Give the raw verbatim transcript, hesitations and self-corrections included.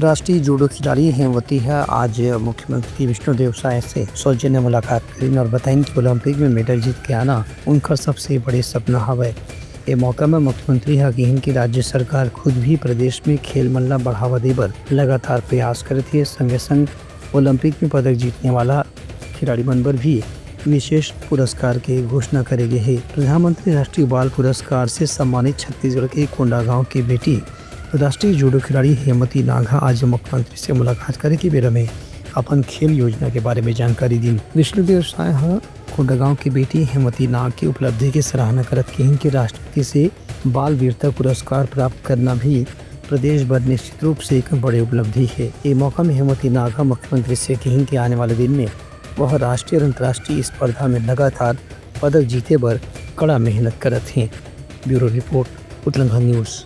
राष्ट्रीय जूडो खिलाड़ी हेमवती ह आज मुख्यमंत्री विष्णुदेव साय से सौजन्य मुलाकात करिन और बताइन कि ओलंपिक में मेडल जीत के आना उनकर सबसे बड़े सपना हवय। ए मौका में मुख्यमंत्री ह किहिन कि राज्य सरकार खुद भी प्रदेश में खेल मन ला बढ़ावा दे बर लगातार प्रयास करत हे। संगे संग ओलंपिक में पदक जीतने वाला खिलाड़ी मन बर भी विशेष पुरस्कार के घोषणा करे गे हे। प्रधानमंत्री राष्ट्रीय बाल पुरस्कार से सम्मानित छत्तीसगढ़ के कोंडागांव के बेटी राष्ट्रीय जूडो खिलाड़ी हेमवती नाग ह आज मुख्यमंत्री से मुलाकात करे के बेरा में अपन खेल योजना के बारे में जानकारी दीन। विष्णुदेव साय ह कोंडागांव के बेटी हेमवती नाग के उपलब्धि के सराहना करत किहिन कि राष्ट्रपति से बाल वीरता पुरस्कार प्राप्त करना भी प्रदेश बर निश्चित रूप से एक बड़े उपलब्धि हे। ए मौका में हेमवती नाग ह मुख्यमंत्री से किहिन कि आने वाले दिन में वह राष्ट्रीय और अंतर्राष्ट्रीय स्पर्धा में लगातार पदक जीते बर कड़ा मेहनत करत हे। Bureau report, Uttarakhand news.